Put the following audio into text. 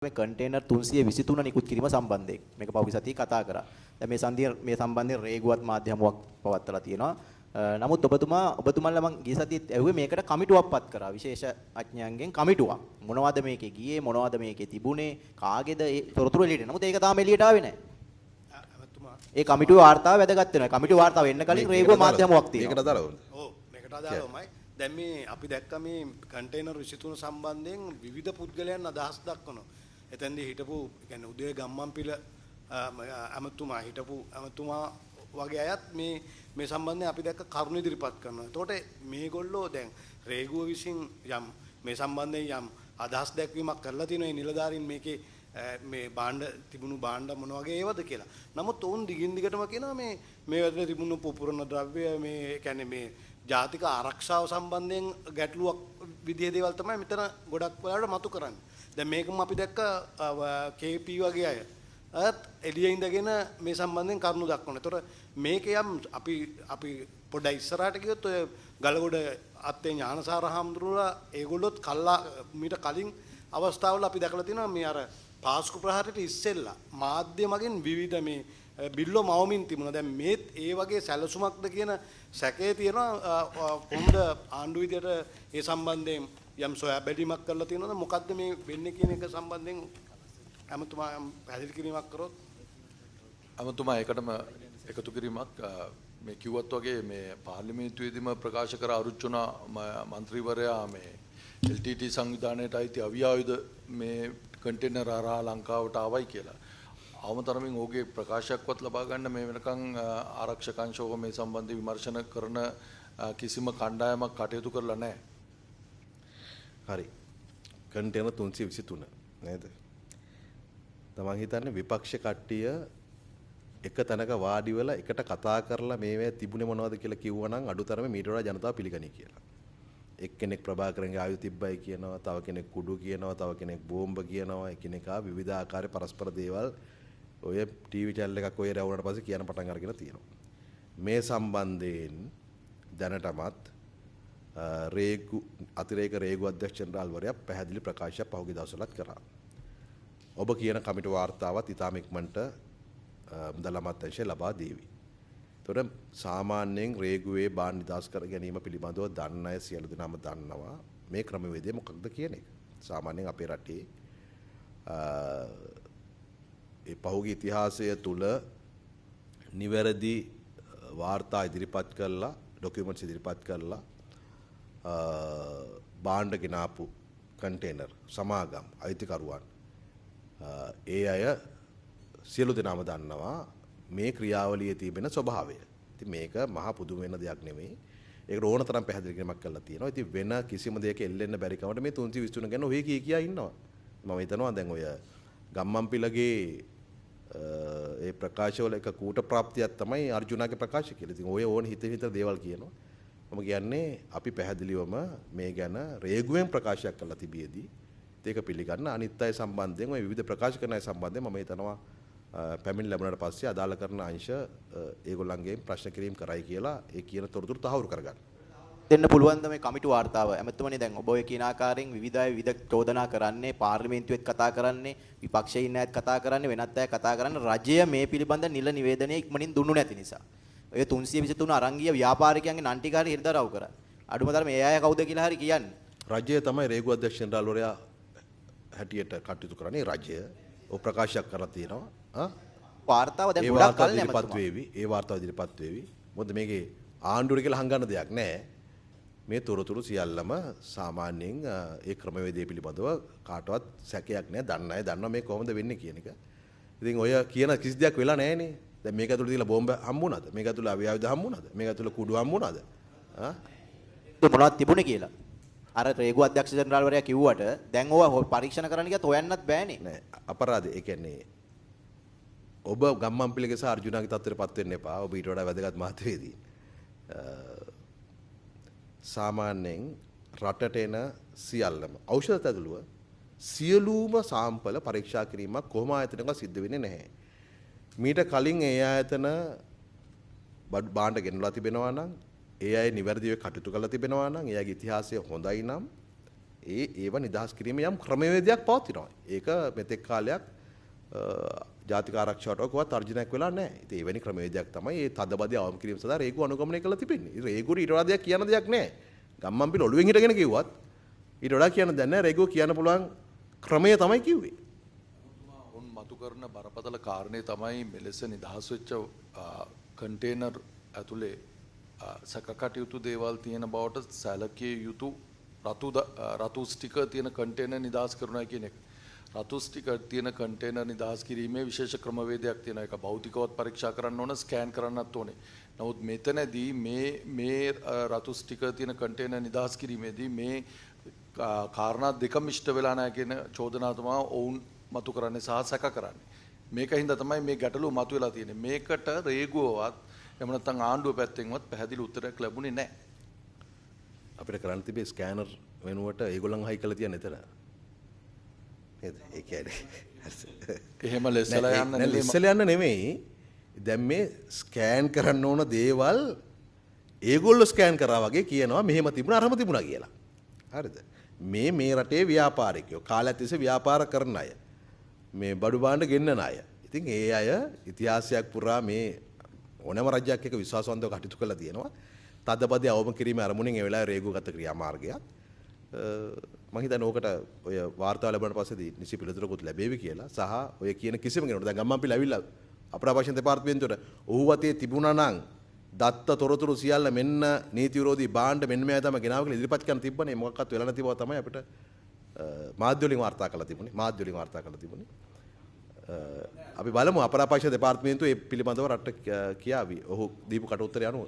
මේ කන්ටේනර් 323 නිකුත් කිරීම සම්බන්ධයෙන් මේක පහුගිය සතියේ කතා කරා. දැන් මේ සන්ධිය මේ සම්බන්ධයෙන් රේගුවත් මාධ්‍ය හමුවක් පවත්වලා තියෙනවා. නමුත් ඔබතුමන්ලා මං ගිය සතියේත් ඇහුවේ මේකට කමිටුවක් පත් කරා. විශේෂ අඥයන්ගෙන් කමිටුවක්. මොනවද මේකේ ගියේ, මොනවද මේකේ තිබුණේ, කාගේද ඒ තොරතුරු එළියට. නමුත් ඒක තාම එළියට ආවේ නැහැ. ඒ කමිටුවේ වාර්තාව වැදගත් වෙනවා. කමිටුවේ වාර්තාව එන්න කලින් රේගුව මාධ්‍ය හමුවක් තියෙනවා. මේකට අදාළවද? ඔව්, මේකට අදාළවමයි. දැන් මේ අපි දැක්ක මේ කන්ටේනර් 23 සම්බන්ධයෙන් විවිධ පුද්ගලයන් අදහස් දක්වනවා. එතෙන්දී හිටපු, කියන්නේ උදේ ගම්මන්පිල ඇමතුමා හිටපු ඇමතුමා වගේ අයත් මේ මේ සම්බන්ධයෙන් අපි දැක්ක කරුණු ඉදිරිපත් කරනවා. එතකොට මේගොල්ලෝ දැන් රේගුව විසින් යම් මේ සම්බන්ධයෙන් යම් අදහස් දැක්වීමක් කරලා තිනවා. මේ නිලධාරීන් මේකේ මේ භාණ්ඩ තිබුණු භාණ්ඩ මොන වගේ ඒවද කියලා. නමුත් ඔවුන් දිගින් දිගටම කියනවා මේ මේ ඇතුලේ තිබුණු පුපුරන ද්‍රව්‍ය මේ කියන්නේ මේ ජාතික ආරක්ෂාව සම්බන්ධයෙන් ගැටලුවක් විදිහේ දේවල් තමයි මෙතන ගොඩක් වෙලාවට මතු කරන්නේ. දැන් මේකම අපි දැක්ක KP වගේ අය අයත් එළියේ ඉඳගෙන මේ සම්බන්ධයෙන් කරුණු දක්වනවා. ඒතකොට මේක යම් අපි අපි පොඩ්ඩක් ඉස්සරහට ගියොත් ඔය ගලගොඩ අත්තේ ඥානසාර හාමුදුරුවෝ ඒගොල්ලොත් කල්ලා මීට කලින් අවස්ථාවල අපි දැකලා තියෙනවා මේ අර පාස්කු ප්‍රහාරයට ඉස්සෙල්ලා මාධ්‍ය මගින් විවිධ මේ බිල්ලෝ මවමින් තිබුණා. දැන් මේත් ඒ වගේ සැලසුමක්ද කියන සැකය තියෙනවා. කොහොමද ආණ්ඩුව විදියට ඒ සම්බන්ධයෙන් යම් සොයා බැලීමක් කරලා තියෙනවද? මොකද්ද මේ වෙන්නේ කියන එක සම්බන්ධයෙන් ඇමතුමා පැහැදිලි කිරීමක් කරොත්. ඇමතුමා ඒකටම එකතු කිරීමක් මේ කිව්වත් වගේ මේ පාර්ලිමේන්තුවේදීම ප්‍රකාශ කර අරුචුනා මන්ත්‍රීවරයා මේ LTT සංවිධානයට අයිති අවියායුධ මේ කන්ටේනර් හරහා ලංකාවට ආවයි කියලා. අවම තරමින් ඔහුගේ ප්‍රකාශයක්වත් ලබා ගන්න මේ වෙනකන් ආරක්ෂක අංශව මේ සම්බන්ධ විමර්ශන කරන කිසිම කණ්ඩායමක් කටයුතු කරලා නැහැ. හරි. කන්ටේනර් 323 නේද? තමන් හිතන්නේ විපක්ෂ කට්ටිය එක තැනක වාඩි වෙලා එකට කතා කරලා මේවා තිබුණේ මොනවද කියලා කිව්වනම් අඩුතරමේ මීට වඩා ජනතාව පිළිගනී කියලා. එක්කෙනෙක් ප්‍රභාකරන්ගේ ආයුධ තිබ්බයි කියනවා, තව කෙනෙක් කුඩු කියනවා, තව කෙනෙක් බෝම්බ කියනවා, එකිනෙකා විවිධ ආකාරයේ පරස්පර දේවල් ඔය ටීවී චැනල් එකක් ඔය රැවුනට පස්සේ කියන පටන් අරගෙන තියෙනවා. මේ සම්බන්ධයෙන් දැනටමත් රේගු අතිරේක රේගු අධ්‍යක්ෂ ජෙනරාල්වරයා පැහැදිලි ප්‍රකාශයක් පහුගිය දවස්වලත් කරා. ඔබ කියන කමිටු වාර්තාවත් ඉතාම ඉක්මනට මුදල් අමාත්‍යාංශය ලබා දේවි. එතකොට සාමාන්‍යයෙන් රේගුවේ භාණ්ඩ නිදහස් කර ගැනීම පිළිබඳව දන්න අය සියලු දෙනාම දන්නවා මේ ක්‍රමවේදය මොකක්ද කියන එක. සාමාන්‍යයෙන් අපේ රටේ ඒ පහුගිය ඉතිහාසය තුල නිවැරදි වාර්තා ඉදිරිපත් කරලා, ඩොකියුමන්ට්ස් ඉදිරිපත් කරලා භාණ්ඩ ගෙනාපු කන්ටේනර් සමාගම් අයිතිකරුවන් ඒ අය සියලු දෙනාම දන්නවා මේ ක්‍රියාවලියේ තිබෙන ස්වභාවය. ඉතින් මේක මහා පුදුම වෙන දෙයක් නෙමෙයි. ඒකට ඕන තරම් පැහැදිලි කිරීමක් කරලා තියෙනවා. ඉතින් වෙන කිසිම දෙයක එල්ලෙන්න බැරි කමට මේ 323 ගැන ඔහේ කී කියා ඉන්නවා. මම හිතනවා දැන් ඔය ගම්මන්පිලගේ ඒ ප්‍රකාශවල එක කූට ප්‍රාප්තියක් තමයි අර්ජුනාගේ ප්‍රකාශ කියලා. ඉතින් ඔය ඕන හිත හිත දේවල් කියනවා. මම කියන්නේ අපි පැහැදිලිවම මේ ගැන රේගුවෙන් ප්‍රකාශයක් කරලා තිබියදී ඒක පිළිගන්න අනිත් අය සම්බන්ධයෙන් ඔය විවිධ ප්‍රකාශ කරන අය සම්බන්ධයෙන් මම හිතනවා පැමිණි ලැබුණාට පස්සේ අදාළ කරන අංශ ඒගොල්ලන්ගෙන් ප්‍රශ්න කිරීම කරයි කියලා ඒ කියන තොරතුරු තහවුරු කරගන්න. දෙන්න පුළුවන් ද මේ කමිටු වාර්තාව? ඇමතුමනි දැන් ඔබ ඔය කියන ආකාරයෙන් විවිධ අය විවිධ චෝදනා කරන්නේ, පාර්ලිමේන්තුවෙත් කතා කරන්නේ, විපක්ෂයේ ඉන්න අයත් කතා කරන්නේ, වෙනත් අය කතා කරන්නේ රජය මේ පිළිබඳ නිල නිවේදනය ඉක්මනින් දුන්නු නැති නිසා. ඔය 323 අරන් ගිය ව්‍යාපාරිකයන්ගේ නම් ටික හරි හිරිදරව් කරා. අඩුම තරමේ ඒ අය කවුද කියලා හරි කියන්න. රජය තමයි රේගු අධ්‍යක්ෂ ජෙනරාල්වරයා හැටියට කටයුතු කරන්නේ. රජය ඔව් ප්‍රකාශයක් කරලා තියෙනවා. වාර්තාව දැන් ගොඩක් කල් ඉදිරිපත් වේවි. ඒ වාර්තාව ඉදිරිපත් වේවි. මොකද මේකේ ආණ්ඩුවට කියලා හංගන්න දෙයක් නෑ. මේ තොරතුරු සියල්ලම සාමාන්‍යයෙන් ඒ ක්‍රමවේදය පිළිබඳව කාටවත් සැකයක් නෑ. දන්න අය දන්නවා මේ කොහොමද වෙන්නේ කියන එක. ඉතින් ඔය කියන කිසි දෙයක් වෙලා නෑනේ. දැන් මේක ඇතුළේ තියලා බෝම්බ හම්බුණාද? මේක ඇතුළේ අවියායුධ හම්බුණාද? මේක ඇතුළේ කුඩු හම්බුණාද? ආ මොනවද තිබුණේ කියලා. අර රේගු අධ්‍යක්ෂ ජෙනරාල්වරයා කිව්වට දැන් ඕවා පරීක්ෂණ කරන්න ගියත් හොයන්නත් බෑනේ. නෑ අපරාධ. ඒ කියන්නේ ඔබ ගම්මන්පිලගේ සහ අර්ජුනාගේ තත්ත්වයට පත් වෙන්න එපා. ඔබ ඊට වඩා වැදගත් මහත්වේදී. සාමාන්‍යයෙන් රටට එන සියල්ලම ඖෂධ ඇතුළුව සියලුම සාම්පල පරීක්ෂා කිරීමක් කොහොම ආයතනයක සිද්ධ වෙන්නේ නැහැ. මීට කලින් ඒ ආයතන භාණ්ඩ ගෙනලා තිබෙනවා නම්, ඒ අය නිවැරදිව කටයුතු කරලා තිබෙනවා නම්, එයාගේ ඉතිහාසය හොඳයි නම් ඒව නිදහස් කිරීමේ යම් ක්‍රමවේදයක් පවතිනවා. ඒක මෙතෙක් කාලයක් ජාතික ආරක්ෂාවට කොහොමවත් තර්ජනයක් වෙලා නැහැ. ඉතින් එවැනි ක්‍රමවේදයක් තමයි මේ තදබදය අවම කිරීම සඳහා රේගුව අනුගමනය කරලා තිබෙන්නේ. ඉතින් රේගුවට ඊට වඩා දෙයක් කියන්න දෙයක් නැහැ. ගම්මන්පිල ඔළුවෙන් හිටගෙන කිව්වත් ඊට වඩා කියන්න දෙයක් නැහැ. රේගුව කියන්න පුළුවන් ක්‍රමය තමයි කිව්වේ. උන් මතු කරන බරපතල කාරණේ තමයි මෙලෙස නිදහස් වෙච්ච කන්ටේනර් ඇතුලේ සැකකටයුතු දේවල් තියෙන බවට සැලකිය යුතු රතු ස්ටිකර් තියෙන කන්ටේනර් නිදහස් කරනවා කියන එක. රතු ස්ටිකර් තියෙන කන්ටේනර් නිදහස් කිරීමේ විශේෂ ක්‍රමවේදයක් තියෙනවා. ඒක භෞතිකවත් පරීක්ෂා කරන්න ඕන, ස්කෑන් කරන්නත් ඕනේ. නමුත් මෙතනදී මේ රතු ස්ටිකර් තියෙන කන්ටේනර් නිදහස් කිරීමේදී මේ කාරණා දෙකම ඉෂ්ට වෙලා නැහැ කියන චෝදනාව තමයි ඔවුන් මතු කරන්නේ සහ සැක කරන්නේ. මේක හින්දා තමයි මේ ගැටලුව මතුවලා තියෙන්නේ. මේකට රේගුවවත් එහෙම නැත්නම් ආණ්ඩුව පැත්තෙන්වත් පැහැදිලි උත්තරයක් ලැබුණේ නැහැ. අපිට කරන්න තිබේ ස්කෑනර් වෙනුවට ඒගොල්ලන් හයි කරලා තියන්න එතන. නේද? ඒ කියන්නේ එහෙම ලෙස්සලා යන්න නෙමෙයි. ලෙස්සලා යන්න නෙමෙයි. දැන් මේ ස්කෑන් කරන්න ඕන දේවල් ඒගොල්ලෝ ස්කෑන් කරා වගේ කියනවා මෙහෙම තිබුණා අරම තිබුණා කියලා. හරිද? මේ රටේ ව්‍යාපාරිකයෝ කාලයක් තිස්සේ ව්‍යාපාර කරන අය, මේ බඩු භාණ්ඩ ගෙන්නන අය. ඉතින් ඒ අය ඉතිහාසයක් පුරා මේ ඕනෑම රජයක් එක්ක විශ්වාසවන්තව කටයුතු කරලා තියෙනවා. තදබදය අවම කිරීමේ අරමුණින් ඒ වෙලාවේ රේගුව ගත ක්‍රියාමාර්ගයක්. මම හිතන්නේ ඕකට ඔය වාර්තාව ලැබුණාට පස්සේදී නිසි පිළිතුරකුත් ලැබේවි කියලා. සහ ඔය කියන කිසිම කෙනෙකුට දැන් ගම්මන්පිල ඇවිල්ලා අපරාපක්ෂ දෙපාර්තමේන්තුවට ඔහු වතේ තිබුණා නම් දත්ත තොරතුරු සියල්ල මෙන්න නීති විරෝධී භාණ්ඩ මෙන්න මෙයා තමයි ගෙනාව කියලා ඉදිරිපත් කරන්න තිබ්බනේ. මොකක්වත් වෙලා නැති බව තමයි අපිට මාධ්‍ය වලින් වාර්තා කරලා තිබුණේ. මාධ්‍ය වලින් වාර්තා කරලා තිබුණේ. අපි බලමු අපරාපක්ෂ දෙපාර්තමේන්තුව ඒ පිළිබඳව රටට කියාවි. ඔහු දීපු කට උත්තරය අනුව.